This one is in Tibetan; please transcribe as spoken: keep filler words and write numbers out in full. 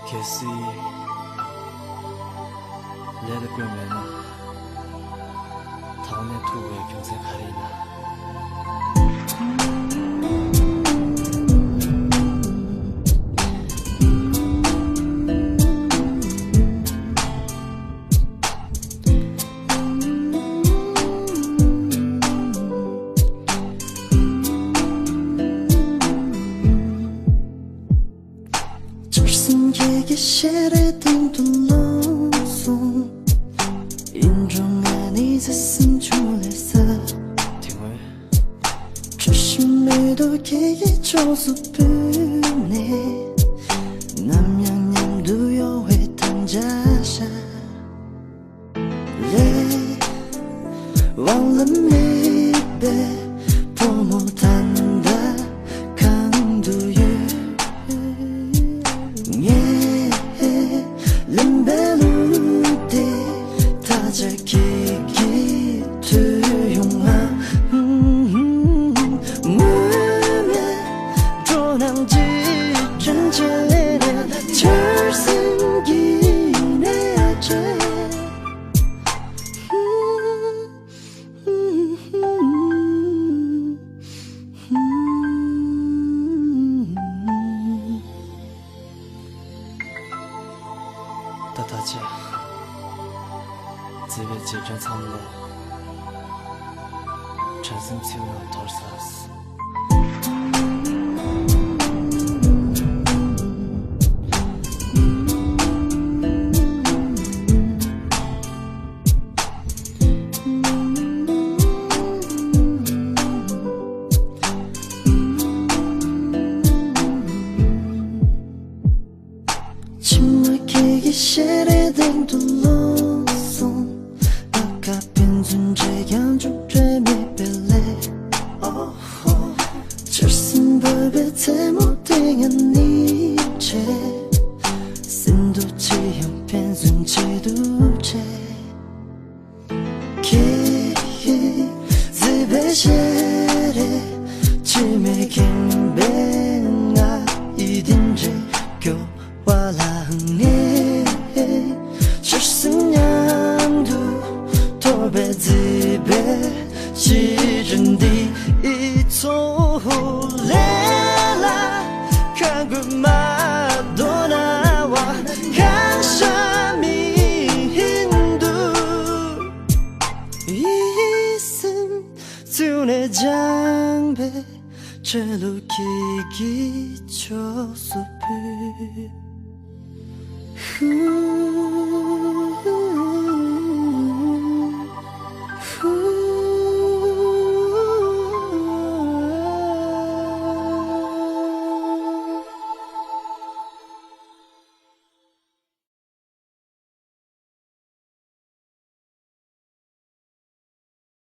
གལ་སྲིད་ལས་ལ་བཀོད་མེད་ན། ད་ག་ནས་ཐུག་པའི་རྒྱུ་མཚན་ག་རེ་ཡིན་ན། བྱར་སེམས་ཀྱི་ཞལ་རས་སྟེང་དུ་ལོག་སོང་། ཡིན་འགྲོ་ང་ནི་བརྩེ་སེམས་ཅུང་ལས་ཟད། དེ་སྔོན། འཁྲུལ་ཞིག་མེད་དོ་ཁྱེད་ཀྱི་ཕྱོགས་སུ་བུད་ནས། ནམ་ཡང་མཉམ་དུ་གཡོ་བའི་དམ་བཅའ་བཞག། ལས་དབང་ལ་དམིགས་པའི་བུ་མོ་ད་ལྟ་གང་དུ་ཡོད། ངས་ལེན་པའི་གླུ་དེ་ད་ཆ་ཁྱེད་ཀྱིས་ཐོས་ཡོང་ང་། དངོས་གནས་འགྲོ་སྣང་ཅི་དྲན་བྱས་ལས་ནས་བྱར་སེམས་ཀྱི་ནས་ཡ་བྱས། ད་ལྟ་ཆེ། མཛེས་པའི་རྗེས་དྲན་མཚམས་ལས། དྲན་སེམས་ཚིག་རྣམས་དོར་ས། མཆི་མ་ཁྱེད་ཀྱི་ཞལ་རས་སྟེང་དུ་ལོག་སོང་། ད་ག་ཕན་ཚུན་འདྲེས་ཀྱང་འཇུག་འདྲེས་མེད་པའི་ལས། ཨོ་ཧོ། བྱར་སེམས་འབར་བའི་རྩེ་མོ་དེ་ང་ནི་བྱས། སེམས་སྡུག་ཆེ་ཡང་ཕན་ཚུན་ཆེད་དུ་བྱས། ཁྱེད་ཀྱི་མཛེས་པའི་ཞལ་རས། འཆི་མེད་ཁེངས་པའི་ང་ཡི་དེ་འདྲའི་སྐྱོ་བ་ལ། ངས་བྱར་སེམས་མཉམ་དུ་དོར་བའི་མཛེས་པའི་ཞལ་རས་འདིའི་ཚོགས་ལས་ལ། གང་དགོས་མ་དོ་ན་བ་གང་ཤ་མི་ཧིན་དུ། ཡིད་སེམས་ཚུལ་ནས་སྦྱངས་པའི་འཕྲལ་ལུ་ཁྱེད་ཀྱི་ཕྱོགས་སུ་བུད། ཧུ།